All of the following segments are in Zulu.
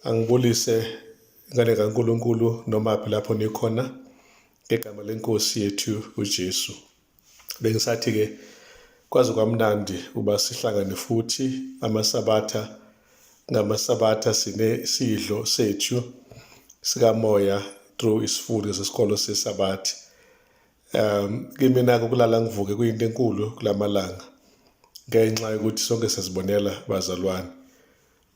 Angibulise ngane kaNkulunkulu nomaphi lapho nikhona ngegama lenkosi yethu uJesu. Bengisathi ke kwaze kwamnandi uba sihlangane futhi amasabatha ngamasabatha sine sidlo sethu sikamoya through isifundo sesikolo sesabatha. Kimina ukulala ngivuke kuyinto enkulu kulamalanga ngenxa yokuthi sonke siyazibonela bazalwane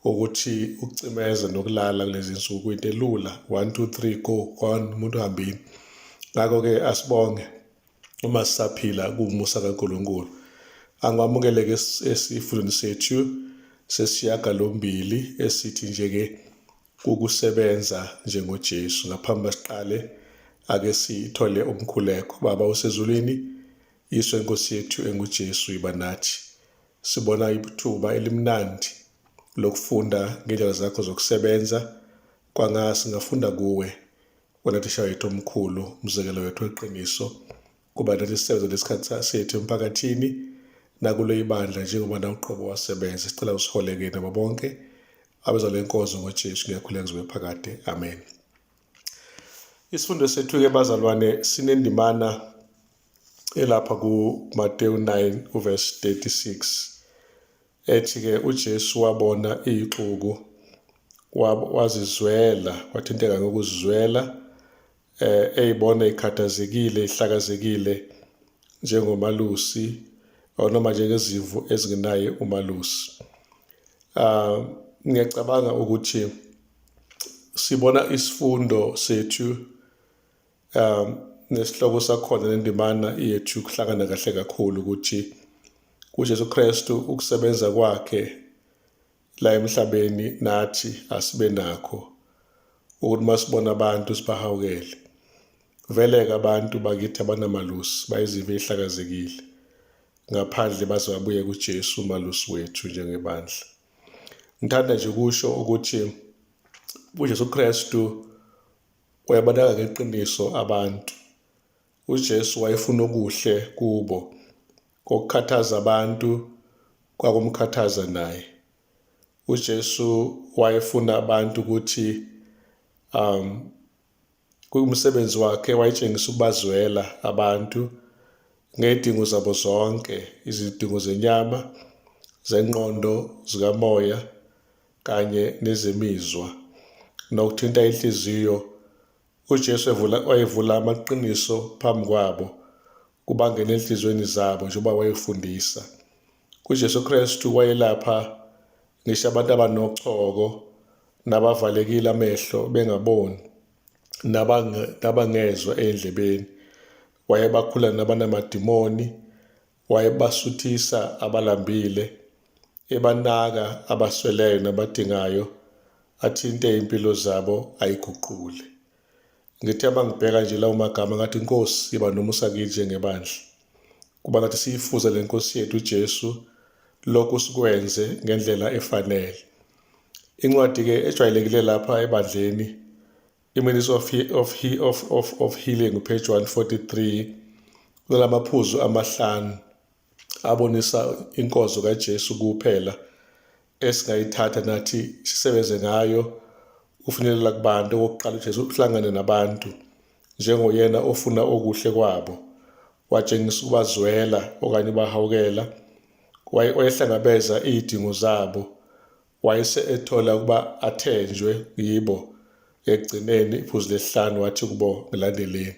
ukuthi ukucimeza nokulala kulezi nsuku kuyinto elula. 1 2 3 go gone, umuntu uhambile. Ngakho-ke asibonge uma sisaphila kuwumusa kaNkulunkulu. Angiwamukeleke esifundweni sethu sesishiyagalombili esithi nje-ke ukusebenza njengoJesu. Ngaphambi siqale ake sithole umkhuleko. Baba osezulwini, iso enkosi yethu enguJesu iba nathi. Sibona ithuba elimnandi lokufunda ngendlela zakho zokusebenza. Kwanga singafunda kuwe, wena thisha wethu omkhulu, umzekelo wethu weqiniso. Kuba nathi sisebenza lesikhathi sethu emphakathini nakulo ibandla njengoba na uqobo wasebenza. Sicela usiholeke nabo bonke abeza le nkonzo ngoJesu ngiyakhuleka kuze phakade. Amen. Isifundo sethu-ke bazalwane sinendimana elapha kuMateyu 9 uverse 36 ethi-ke uJesu wabona ixuku wazizwela wathinteka ngokuzizwela eyibona ikhathazekile ihlakazekile njengomalusi noma njengezimvu ezingenaye umalusi. Ngiyacabanga ukuthi sibona isifundo sethu nesihloko sakhona nendimana yethu kuhlangana kahle kakhulu ukuthi uJesu Kristu ukusebenza kwakhe la emhlabeni nathi asibe nakho ukuthi masibona abantu sibahawukele. Vele-ke abantu bakithi abanamalusi bayizimvu ezihlakazekile ngaphandle baze babuye kuJesu umalusi wethu njengebandla. Ngithanda nje ukusho ukuthi uJesu Kristu uyabanaka ngeqiniso abantu. UJesu wayefuna okuhle kubo, kokukhathaza abantu kwakumkhathaza naye. UJesu wayefuna abantu ukuthi kumsebenzi wakhe wayetshengisa ukubazwela abantu ngezidingo zabo zonke, izidingo zenyama, zengqondo, zikamoya kanye nezemizwa nokuthinta inhliziyo. UJesu evula wayevula amaqiniso phambi kwabo kubangena enhliziyweni zabo njengoba wayefundisa. UJesu Kristu wayelapha ngisho abantu abanochoko nabavalekile amehlo bengaboni nabangezwa ey'ndlebeni. Wayebakhula nabanamadimoni, wayebasuthisa abalambile, ebanaka abasweleyo nabadingayo, athinte impilo zabo ayiguqule. Ngithe uma ngibheka nje lawo magama ngathi Nkosi iba nomusa kithi njengebandla. Kuba ngathi siyifuze le Nkosi yethu uJesu lokhu sikwenze ngendlela efanele. Incwadi-ke ejwayelekile lapha ebandleni i-Ministry of Healing page 143 kunalamaphuzu amahlanu abonisa inkonzo kaJesu kuphela esingayithatha nathi sisebenze ngayo ukufinyelela kubantu. Okokuqala, uJesu uhlangane nabantu njengoyena ofuna okuhle kwabo, watshengisa ukubazwela okanye ubahawukela, wayehlangabeza izidingo zabo, wayese ethola ukuba athenjwe yibo. Ekugcineni iphuzu lesihlanu wathi kubo, ngilandeleni.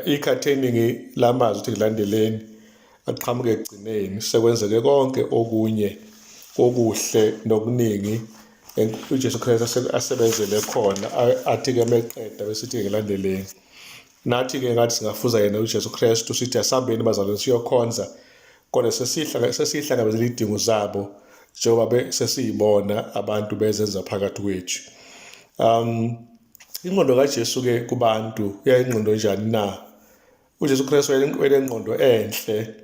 Ikhathi eningi lamazwi ukuthi ngilandeleni aqhamuke ekugcineni sekwenzeke konke okunye okuhle nokuningi uJesu Kristu asebenzele khona, athi-ke meqeda besithi ngilandeleni. Nathi-ke ngathi singafuza yena uJesu Kristu sithi asihambeni bazalwane siyokhonza, kodwa sesihlangabezile izidingo zabo njengoba sesiyibona abantu bezenza phakathi kwethu. Ingqondo kaJesu-ke kubantu yayingqondo njani na? UJesu Kristu wayenengqondo enhle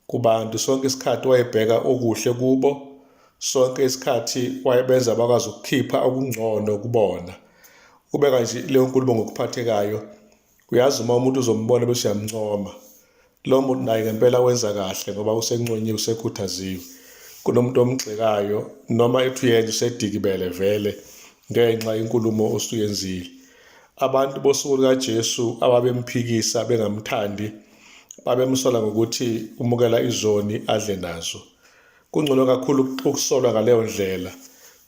kubantu sonke isikhathi, wayebheka okuhle kubo sonke isikhathi, wayebenza bakwazi ukukhipha okungcono kubona. Ubeka nje leyo nkulumo ngokuphathekayo. Uyazi uma umuntu uzombona bese uyamncoma, lo muntu naye ngempela wenza kahle ngoba usenconyiwe, usekhuthaziwe. Kunomuntu omgxekayo noma ethi uyenza usedikibele vele. ngenxa yenkulumo osuyenzile. Abantu bosuku lukaJesu ababemphikisa bengamthandi babemsola ngokuthi umukela izoni adle nazo. Kungcono kakhulu ukusolwa ngaleyo ndlela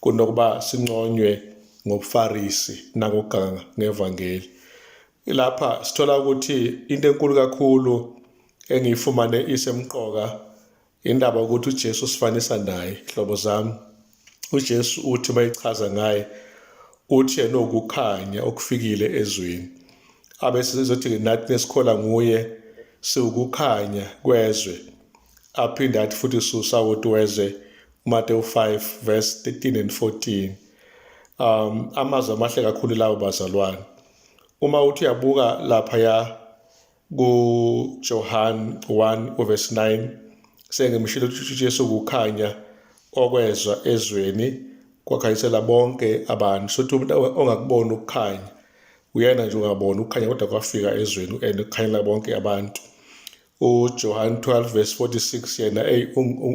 kunokuba sinconywe ngobuFarisi nangokuganga ngevangeli. Lapha sithola ukuthi into enkulu kakhulu engiyifumane isemqoka indaba ukuthi uJesu usifanisa naye, hlobo zami. UJesu uthi mayichaza ngaye uthi yena ukukhanya okufikile ezweni. Abese sizothi nathi nesikhola nguye siwukukhanya kwezwe. Aphinde athi futhi siwusawoti wezwe uMateyu 5 verse 13 and 14. Amazwi amahle kakhulu lawo bazalwane. Uma uthi uyabuka lapha ya kuJohn 1 uverse 9 sengimshilo ukuthi uJesu ukukhanya okwezwa ezweni kwakhanyisela bonke abantu. Sothi umuntu ongakubona ukukhanya uyena nje ungabona ukukhanya, kodwa kwafika ezweni and kukhanyela bonke abantu. UJohn 12 verse 46 yena ey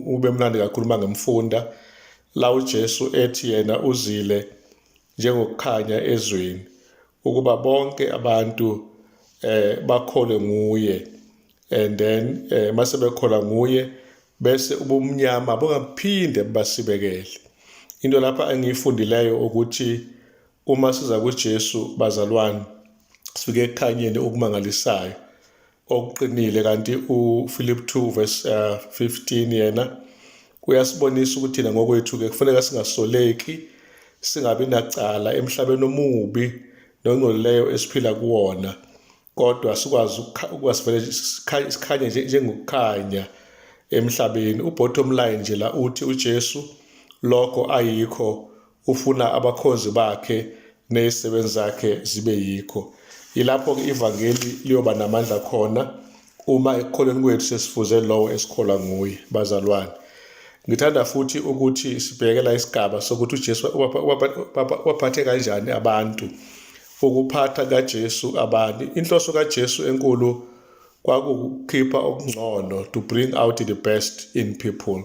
ube mnandi kakhulu uma ngimfunda la uJesu ethi yena uzile njengokukhanya ezweni ukuba bonke abantu bakholwe nguye, and then mase bekholwa nguye bese ubumnyama bungaphinde bubasibekele. Into lapha engiyifundileyo ukuthi uma siza kuJesu bazalwane sifike ekukhanyeni okumangalisayo okuqinile. Kanti uPhilip 2 verse 15 yena uyasibonisa ukuthi thina ngokwethu-ke kufuneka singasoleki, singabi nacala emhlabeni omubi nongcolileyo esiphila kuwona, kodwa sikwazi ukuba sivele sikhanye njengokukhanya emhlabeni. U-bottom line nje la uthi uJesu lokho ayikho ufuna abakhonzi bakhe nezisebenzi zakhe zibe yikho. Yilapho-ke ivangeli liyoba namandla khona uma ekukholweni kwethu sesifuze lowo esikholwa nguye, bazalwane. Ngithanda futhi ukuthi sibheke la isigaba sokuthi uJesu waphathe kanjani abantu. Ukuphatha kaJesu abantu. Inhloso kaJesu enkulu kwakukukhipha okungcono, to bring out the best in people.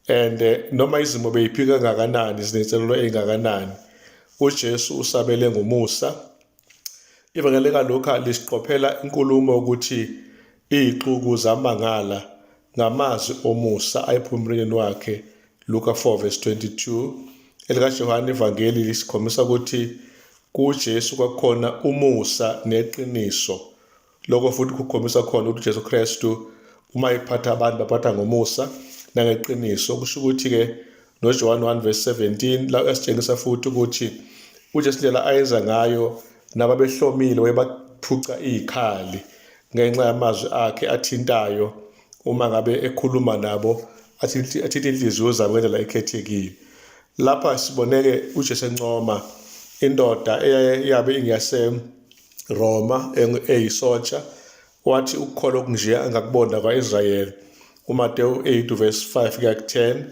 And noma izimo beyiphika kangakanani, zinenselelo engakanani, uJesu usabele ngomusa. Ivangeli likaLuka lisiqophela inkulumo ukuthi iy'xuku zamangala ngamazwi omusa ayephuma emlonyeni wakhe, Luka 4 verse 22. ElikaJohane ivangeli lisikhombisa ukuthi kuJesu kwakukhona umusa neqiniso. Lokho futhi kukhombisa khona ukuthi uJesu Kristu uma ephatha abantu baphatha ngomusa nangeqiniso. Kusho ukuthi-ke noJohane 1 verse 17 la uyasitshengisa futhi ukuthi uJesu indlela ayenza ngayo nababehlomile wayebaphuca izikhali ngenxa yamazwi akhe athintayo uma ngabe ekhuluma nabo, athinte inhliziyo zabo ngendlela ekhethekile. Lapha siboneke uJesu encoma indoda eyabe ingeyase Roma eyisotsha, wathi ukukholwa okunje angakubona kwa-Israyeli, uMateyu 8 verse 5 kuya ku-10.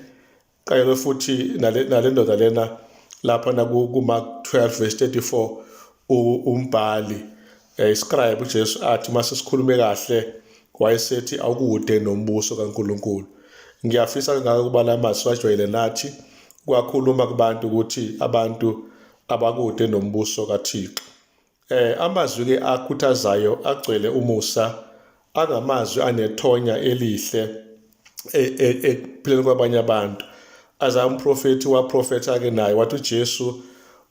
Kanye futhi nale ndoda lena lapha nakuMark 12 verse 34, umbhali iscribe uJesu athi mase sikhulume kahle wayesethi awukude nombuso kaNkuluNkulu. Ngiyafisa kangaka ukuba la mazwi ajwayele nathi kwakhuluma kubantu ukuthi abantu abakude nombuso kaThixo. Amazwi ke akhuthazayo agcwele umusa angamazwi anethonya elihle ekuphileni kwabanye abantu. Aza umprofethi waprofetha ke naye wathi uJesu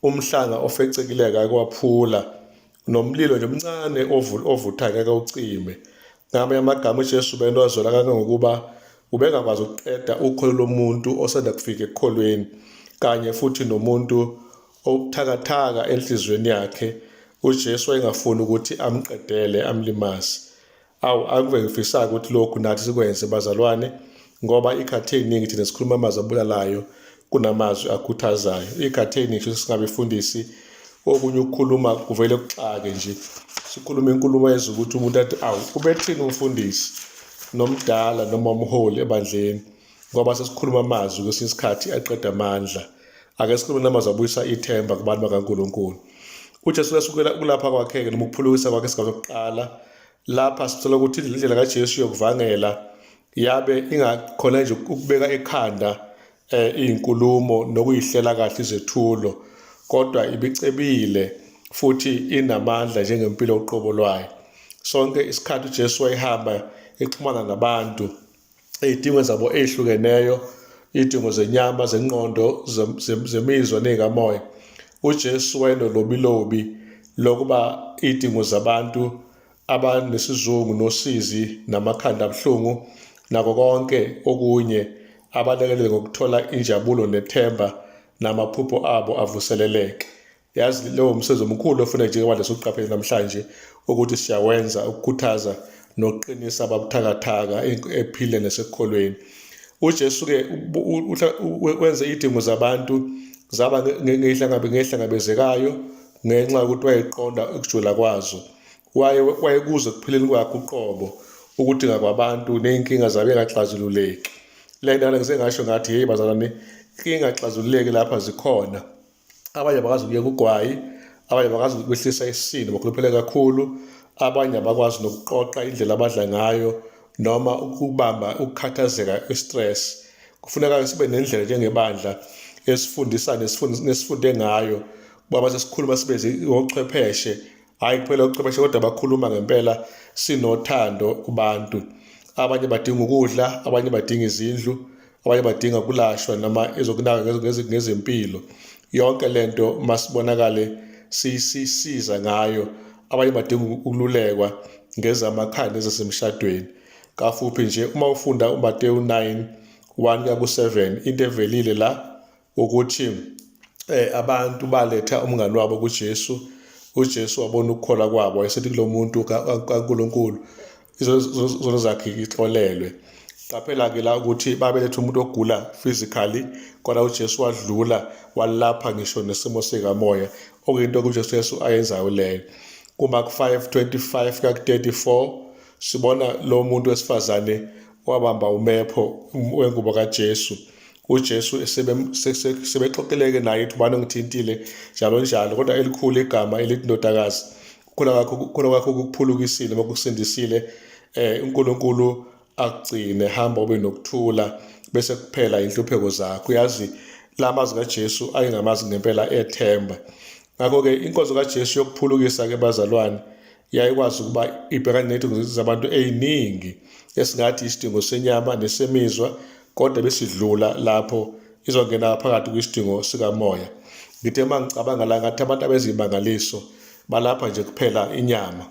umhlanga ofecekile akake waphula, nomlilo nje omncane ovuthayo ngeke ucime. Ngamanye amagama uJesu ubento wazwela kangangokuba ubengakwazi ukuqeda ukholo lomuntu osanda kufika ekukholweni, kanye futhi nomuntu obuthakathaka enhliziyweni yakhe. UJesu wayengafuni ukuthi amqedele amlimaze. Awu, akuve ngifisa ukuthi lokhu nathi sikwenze bazalwane, ngoba ikhathi eyiningi thina sikhuluma amazwi abulalayo kunamazwi akhuthazayo. Ikhathi eyiningi singabefundisi okunye ukukhuluma kuvele kuxake nje, sikhuluma inkulumo ezukuthi umuntu athi awu ubethini umfundisi nomdala noma umholi ebandleni, ngoba sesikhuluma amazwi kwesinye isikhathi aqeda amandla. Ake sikhulume namazwi abuyisa ithemba kubantu bakaNkulunkulu. UJesu uyasukela ukulapha kwakhe-ke noma ukuphulukisa kwakhe esigabeni sokuqala. Lapha sithola ukuthi indlela kaJesu yokuvangela yabe ingakhona nje ukubeka ekhanda izinkulumo nokuyihlela kahle izethulo, kodwa ibicebile futhi inamandla njengempilo uqobo lwayo. Sonke isikhathi uJesu wayehamba exhumana nabantu ey'dingo zabo ey'hlukeneyo, iy'dingo zenyama, zengqondo, zemizwa ney'kamoya. UJesu wayenolobilobi lokuba iy'dingo zabantu abanesizungu nosizi namakhanda abuhlungu nako konke okunye abalekelele ngokuthola injabulo nethemba namaphupho abo avuseleleke. Yazi lowo msebenzi omkhulu ofuneka njengebandla siwuqaphele namhlanje ukuthi siyawenza ukukhuthaza nokuqinisa ababuthakathaka ephile nasekukholweni. UJesu-ke wenze iy'dingo zabantu zaba ngehlangabezekayo ngenxa yokuthi wayeqonda ukujula kwazo. Waye wayekuze ekuphileni kwakhe uqobo ukudinga kwabantu ney'nkinga zabo engaxazululeki. Le ndaba ngise ngasho ngathi hey bazalwane, inkinga exazululeki lapha zikhona. Abanye abakwazi ukuyeka ugwayi, abanye abakwazi ukwehlisa isisindo bakhuluphele kakhulu, abanye abakwazi nokuqoqa indlela abadla ngayo noma ukubamba ukukhathazeka i-stress. Kufuneka sibe nendlela njengebandla esifundisa nesifunde ngayo ukuba mase sikhuluma sibe ochwepheshe hhayi kuphela ochwepheshe kodwa bakhuluma ngempela sinothando kubantu. Abanye badinga ukudla, abanye badinga izindlu, abanye badinga ukulashwa noma ezokunaka ngezempilo. Yonke lento masibonakale sisiza ngayo. Abanye badinga ukululekwa ngezamakhaya nezasemshadweni. Kafuphi nje uma ufunda uMateyu 9 1 kuya ku-7 into evelile la ukuthi abantu baletha umngani wabo kuJesu. UJesu wabona ukukholwa kwabo wayesethi kulo muntu kaNkulunkulu izono zakhe ixolelwe. Qaphela-ke la ukuthi babeletha umuntu ogula physically kodwa uJesu wadlula walapha ngisho nesimo sikamoya okuyinto uJesu Yesu ayenzayo leyo. KuMark 5:25 kuya ku-34 sibona lo muntu wesifazane wabamba umepho wengubo kaJesu. UJesu sebexoxeleke naye ukuthi ubani ongithintile njalo njalo, kodwa elikhulu igama elithi ndodakazi, ukukhula kwakho ukukhula kwakho kukuphulukisile noma kukusindisile. UNkulunkulu akugcine, hamba ube nokuthula bese kuphela inhlupheko zakho. Uyazi la mazwi kaJesu ayengamazi ngempela ethemba. Ngakho-ke inkonzo kaJesu yokuphulukisa-ke bazalwane yayikwazi ukuba ibhekane nezidingo zabantu ey'ningi esingathi isidingo senyama nesemizwa kodwa besidlula lapho izongena phakathi kwisidingo sikamoya. Ngithe uma ngicabanga la ngathi abantu abezimangaliso balapha nje kuphela inyama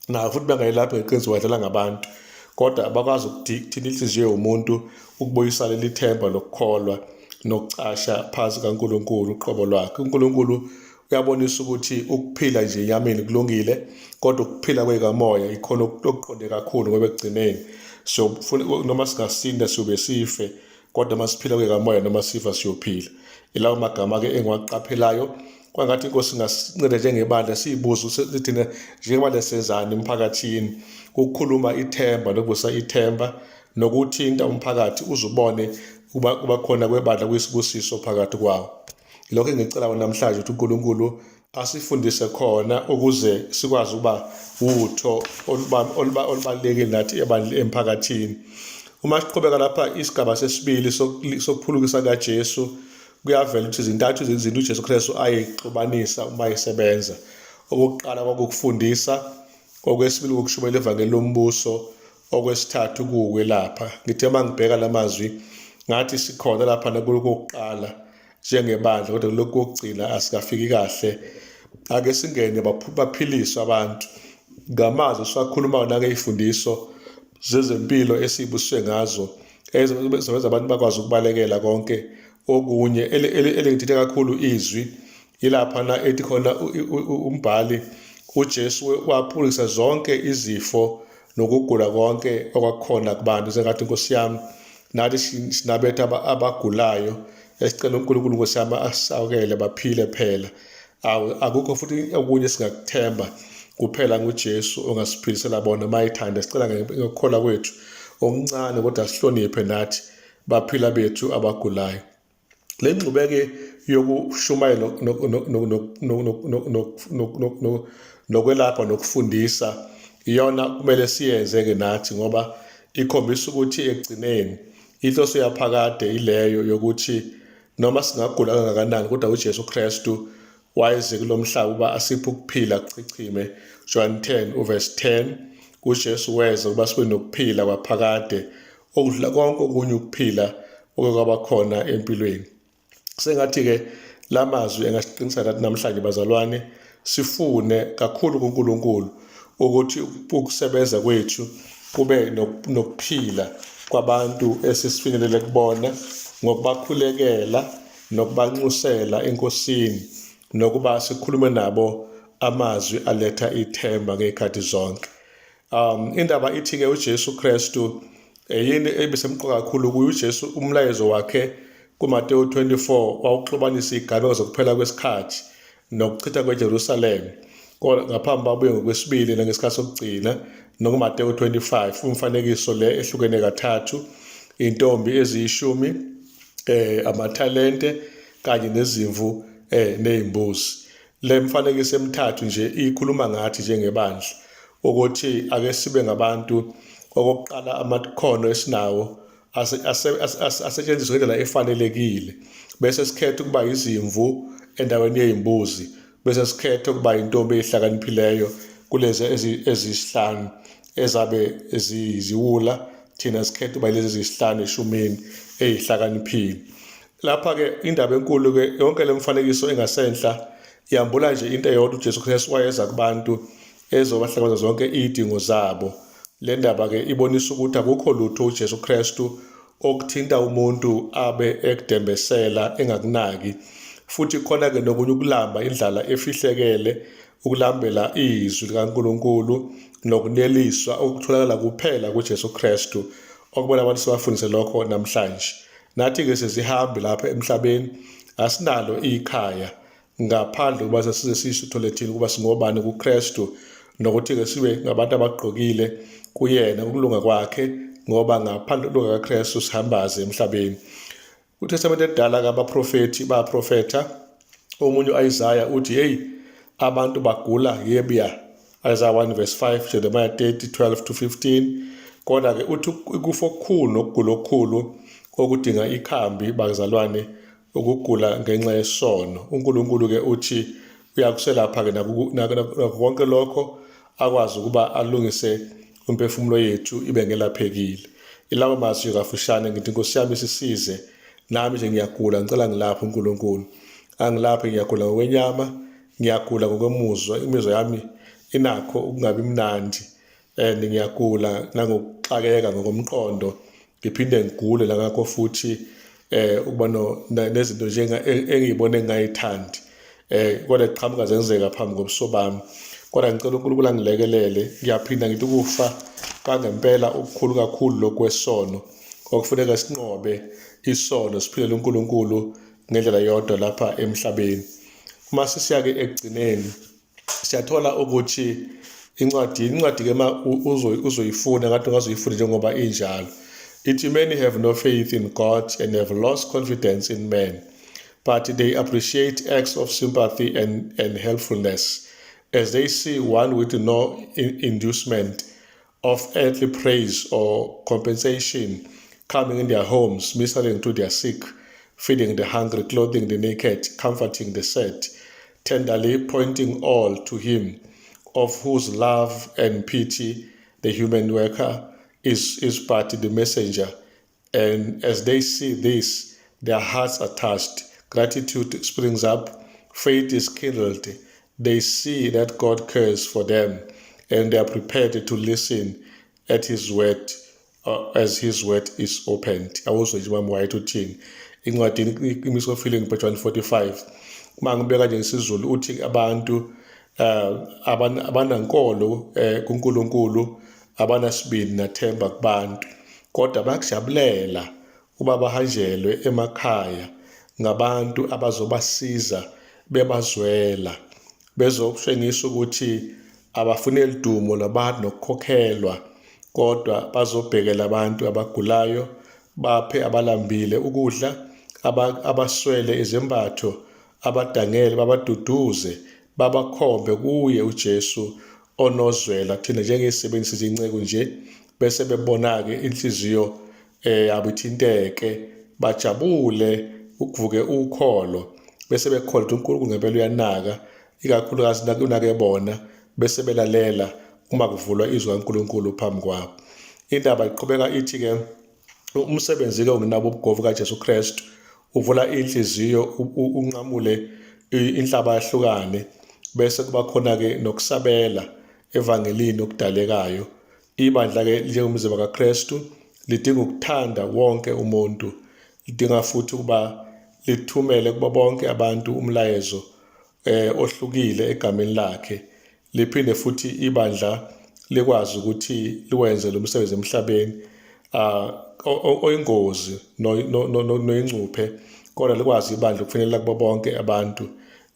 nayo futhi bengayilaphi ngeqiniso badlala ngabantu kodwa abakwazi ukuthinta inhliziyo yomuntu ukubuyisa leli themba lokukholwa nokucasha phansi kaNkulunkulu uqobo lwakhe. UNkulunkulu uyabonisa ukuthi ukuphila nje enyameni kulungile kodwa ukuphila kwekamoya ikhona okuqonde kakhulu ngoba ekugcineni siyofuna noma singasinda siyobe sife kodwa uma siphila kwekamoya noma sifa siyophila. Ilawo magama-ke engiwaqaphelayo kwangathi inkosi ingasinceda njengebandla siyibuze ukuthi thina njengebandla senzani emphakathini ukukhuluma ithemba nokuvusa ithemba nokuthinta umphakathi uzubone kuba khona kwebandla kuyisibusiso phakathi kwawo. Lokho engicela namhlanje ukuthi uNkulunkulu asifundise khona ukuze sikwazi ukuba wutho olubalulekile nathi ebandla emphakathini. Uma siqhubeka lapha isigaba sesibili sokuphulukisa kaJesu kuyavela ukuthi zintathu izinto uJesu Kristu ayexubanisa uma esebenza. Okokuqala kwakukufundisa, okwesibili ukushumayela ivangeli lombuso, okwesithathu kuwukwelapha. Ngithe uma ngibheka la mazwi ngathi sikhona lapha nakulokuqala njengebandla kodwa kulokhu kokugcina asikafiki kahle. Ake singene baphiliswe abantu ngamazwi esiwakhulumayo nangey'fundiso zezempilo esiyibusiswe ngazo ezenza abantu bakwazi ukubalekela konke okunye. Elingithinte kakhulu izwi ilaphana ethi khona umbhali uJesu waphulukisa zonke izifo nokugula konke okwakukhona kubantu. Sengathi Nkosi yami nathi sinabethu abagulayo esicela uNkulunkulu Nkosi yami asisawukele baphile phela. Awu akukho futhi okunye esingakuthemba kuphela nguJesu ongasiphilisela bona uma ethanda. Sicela ngokukholwa kwethu okuncane kodwa sihloniphe nathi baphila bethu abagulayo. Le ngxubeke yokushumayela nokwelapha nokufundisa iyona kumele siyenze-ke nathi ngoba ikhombisa ukuthi ekugcineni inhloso yaphakade ileyo yokuthi noma singagula kangakanani kodwa uJesu Kristu Wayeze kulomhlaba uba asiphe ukuphila kuchichime. John 10 uverse 10. KuJesu weza ukuba sibe nokuphila kwaphakade okudlula konke okunye ukuphila oke kwaba khona empilweni. Sengathi-ke la mazwi engasiqinisa nathi namhlanje bazalwane, sifune kakhulu kuNkulunkulu ukuthi ukusebenza kwethu kube nokuphila kwabantu esisifinyelele kubona ngokubakhulekela nokubanxusela eNkosini nokuba sikhulume nabo amazwi aletha ithemba ngey'khathi zonke. Indaba ithi-ke uJesu Kristu yini ebisemqoka kakhulu kuye uJesu umlayezo wakhe kuMateyu 24 wawuxubanisa izigameko zokuphela kwesikhathi nokuchitha kweJerusalema kodwa ngaphambi babuye ngokwesibili nangesikhathi sokugcina nokuMateyu 25 umfanekiso le ehlukene kathathu intombi eziyishumi amathalente kanye nezimvu nezimbuzi. Le mfanekiso emithathu nje ikhuluma ngathi njengebandla ukuthi ake sibe ngabantu okokuqala amakhono esinawo asetshenziswe ngendlela efanelekile bese sikhetha ukuba izimvu endaweni yey'mbuzi bese sikhetha ukuba intombi eyihlakaniphileyo kulezi ezisihlanu ezabe ziwula thina sikhetha ukuba lezi ezisihlanu eshumini eyihlakaniphile. Lapha-ke indaba enkulu-ke yonke le mfanekiso engasenhla yambula nje into eyodwa uJesu Kristu wayeza kubantu ezobahlangabeza zonke izidingo zabo. Le ndaba-ke ibonisa ukuthi akukho lutho uJesu Kristu okuthinta umuntu abe ekudembesela engakunaki. Futhi khona-ke nokunye ukulamba indlala efihlekele ukulambela izwi likaNkulunkulu nokuneliswa okutholakala kuphela kuJesu Kristu okubona abantu sibafundise lokho namhlanje. Nathi-ke sizihambi lapha emhlabeni, asinalo ikhaya ngaphandle ukuba sesize sisithole thina ukuba singobani kuKristu nokuthi-ke sibe ngabantu abagqokile kuyena ukulunga kwakhe ngoba ngaphandle kokulunga kaKristu sihambaze emhlabeni. KuTestamente elidala-ke abaprofethi baprofetha omunye u-Isaya uthi hey abantu bagula yebya Isaiah 1 verse 5, Jeremiah 30 12 to 15. Kodwa-ke uthi ukufa okukhulu nokugula okukhulu okudinga ikhambi bazalwane ukugula ngenxa yesono. uNkulunkulu-ke uthi uyakuselapha-ke nakho konke lokho akwazi ukuba alungise umphefumulo yethu ibe ngelaphekile. Ilawo mazwi kafushane ngithi Nkosi yami sisize nami nje ngiyagula ngicela ngilaphe uNkulunkulu. Angilaphe ngiyagula ngokwenyama Ngiyagula ngokwemuzwa, imizwa yami inakho ukungabi mnandi and ngiyagula nangokuxakeka ngokomqondo ngiphinde ngigule nangakho futhi ukuba no nezinto njenga e, engiyibona engingayithandi kodwa qhamuka zenzeka phambi kobuso bami kodwa ngicela uNkulunkulu angilekelele ngiyaphinda ngithi ukufa kwangempela okukhulu kakhulu lokwesono okufuneka sinqobe isono siphilele uNkulunkulu ngendlela yodwa lapha emhlabeni. Uma sisiya-ke ekugcineni siyathola ukuthi incwadi incwadi ke ma uzoyifuna ngathi ungazoyifuna njengoba injalo ithi many have no faith in God and have lost confidence in men but they appreciate acts of sympathy and helpfulness as they see one with no inducement of earthly praise or compensation coming in their homes, ministering to their sick, feeding the hungry, clothing the naked, comforting the sad, tenderly pointing all to him, of whose love and pity the human worker is but the messenger. And as they see this, their hearts are touched, gratitude springs up, faith is kindled. They see that God cares for them, and they are prepared to listen at his word as his word is opened. Awuzwe nje umama White uthini incwadi imiso feeling page 145 uma ngibeka nje isiZulu uthi abantu abanankolo kuNkulunkulu abanasibindi nathemba kubantu kodwa bakujabulela uba bahanjelwe emakhaya ngabantu abazobasiza bebazwela bezokushengisa ukuthi abafuneli dumo labantu nokukhokhelwa kodwa bazobhekela abantu abagulayo baphe abalambile ukudla abaswele izembatho abadangele babaduduze babakhombe kuye uJesu onozwela thina njengezisebenzi sizinceku nje bese bebona-ke inhliziyo yabo ithinteke bajabule ukuvuke ukholo Bese bekholwa ukuthi uNkulunkulu ngempela uyanaka, ikakhulukazi unake bona, bese belalela uma kuvulwa izwi kaNkulunkulu phambi kwabo. Indaba iqhubeka ithi-ke umsebenzi-ke ongenabo ubugovu kaJesu Kristu uvula inhliziyo unqamule inhlaba yahlukane bese kuba khona-ke nokusabela evangelini okudalekayo. Ibandla-ke njengomzimba kaKristu lidinga ukuthanda wonke umuntu, lidinga futhi ukuba lithumele kubo bonke abantu umlayezo ohlukile egameni lakhe. Liphinde futhi ibandla likwazi ukuthi liwenze lo msebenzi emhlabeni oyingozi noyingcuphe, kodwa likwazi ibandla ukufinyelela kubo bonke abantu,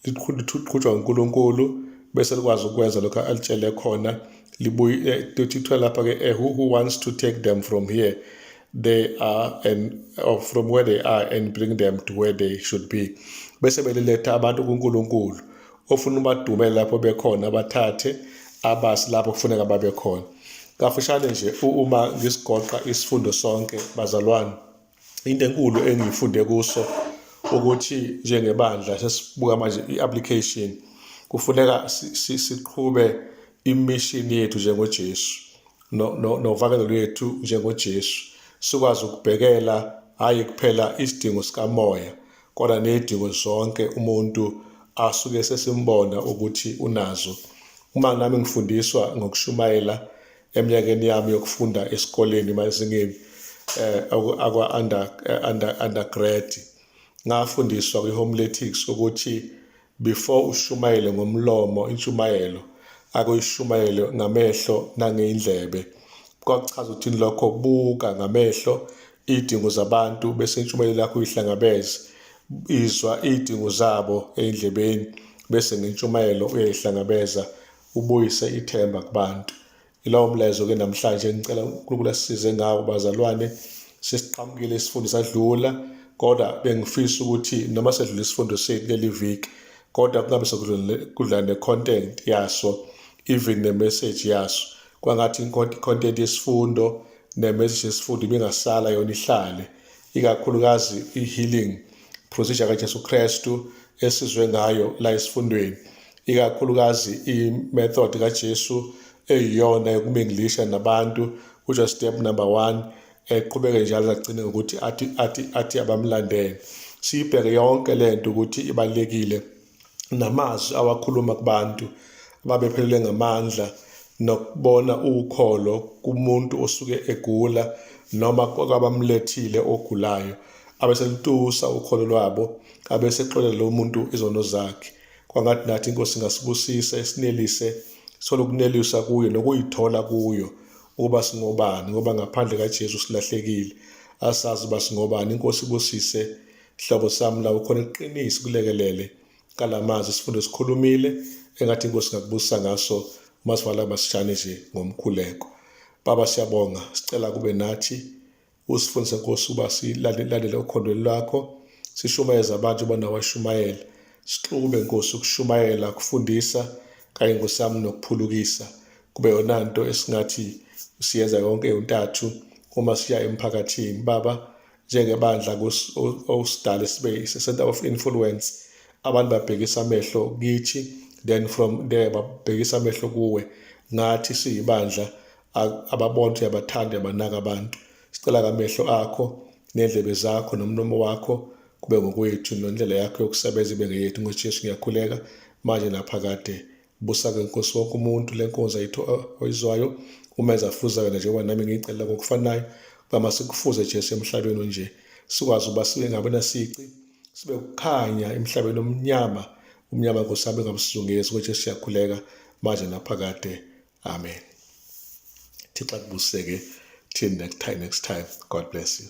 liqhutshwa uNkulunkulu bese likwazi ukwenza lokho alitshele khona. Libuye kuthiwa lapha-ke who wants to take them from here they are and or from where they are and bring them to where they should be, bese beliletha abantu kuNkulunkulu ofuna ubadumele lapho bekhona, bathathe abasi lapho kufuneka babe khona. Kafushane nje uma ngisigoqa isifundo sonke bazalwane, into enkulu engiyifunde kuso ukuthi njengebandla sesibuka manje i-application, kufuneka siqhube i-mission yethu njengoJesu novakelo lwethu njengoJesu, sikwazi ukubhekela hhayi kuphela isidingo sikamoya kodwa nezidingo zonke umuntu asuke sesimbona ukuthi unazo. Uma nami ngifundiswa ngokushumayela eminyakeni yami yokufunda esikoleni emazingeni akwa undergrad, ngafundiswa kwi-homiletics ukuthi before ushumayele ngomlomo intshumayelo, akuyishumayele ngamehlo nangeyindlebe. Kwakuchaza ukuthini lokho? Buka ngamehlo iy'dingo zabantu bese intshumayelo yakho uyihlangabeze, izwa iy'dingo zabo ey'ndlebeni bese ngentshumayelo uyayihlangabeza, ubuyise ithemba kubantu. Yilowo mlayezo-ke namhlanje ngicela uNkulunkulu asisize ngawo bazalwane. Sesiqhamukile isifundo sadlula, kodwa bengifisa ukuthi noma sedlula isifundo sethu kuleli viki, kodwa kungabe sekudlula ne-content yaso, even ne-message yaso. Kwangathi i-content yesifundo ne-message yesifundo ibingasala yona ihlale, ikakhulukazi i-healing procedure kaJesu Kristu esizwe ngayo la esifundweni, ikakhulukazi i-method kaJesu eyiyona yokumingilisha nabantu, which was step number 1, eqhubeke njalo agcine ngokuthi athi abamlandele. Siyibheke yonke lento ukuthi ibalulekile, namazwi awakhuluma kubantu ababephelelwe ngamandla, nokubona ukholo kumuntu osuke egula noma kwabamlethile ogulayo, abeselutusa ukholo lwabo, abesexolela lo muntu izono zakhe. Kwangathi nathi iNkosi ingasibusisa, isinelise, sithole ukunelisa kuyo nokuyithola kuyo ukuba singobani, ngoba ngaphandle kaJesu silahlekile, asazi uba singobani. INkosi ibusise hlobo sami la ukhona iqiniso kulekelele kalamazwi isifundo sikhulumile, engathi iNkosi ingakubusisa ngaso. Masivala masishane nje ngomkhuleko. Baba siyabonga, sicela kube nathi, usifundise Nkosi uba silalele ukhondweni lwakho, sishumayeze abantu uba nawashumayela, sixube Nkosi ukushumayela, ukufundisa kanye Nkosi yami nokuphulukisa, kube yona nto esingathi siyenza yonke yontathu uma siya emphakathini. Baba, njengebandla osidale sibe i-center of influence, abantu babhekisa amehlo kithi, then from there babhekisa amehlo kuwe. Ngathi siyibandla ababona ukuthi uyabathanda, uyabanaka abantu. Sicela kamehlo akho nendlebe zakho nomlomo wakho kube ngokwethu, nendlela yakho yokusebenza ibe ngeyethu. NgoJesu ngiyakhuleka manje naphakade. Busa-ke Nkosi wonke umuntu le nkonzo oyizwayo, umenze afuze wena njengoba nami ngiyicela ngokufanayo, ukuba masikufuze Jesu emhlabeni onje, sikwazi ukuba sibe ngabenasici, sibe ukukhanya emhlabeni omnyama, umnyama Nkosi yami ungabusizungezi. NgoJesu siyakhuleka manje naphakade. Amen. Thixo akubuseke. Till next time. God bless you.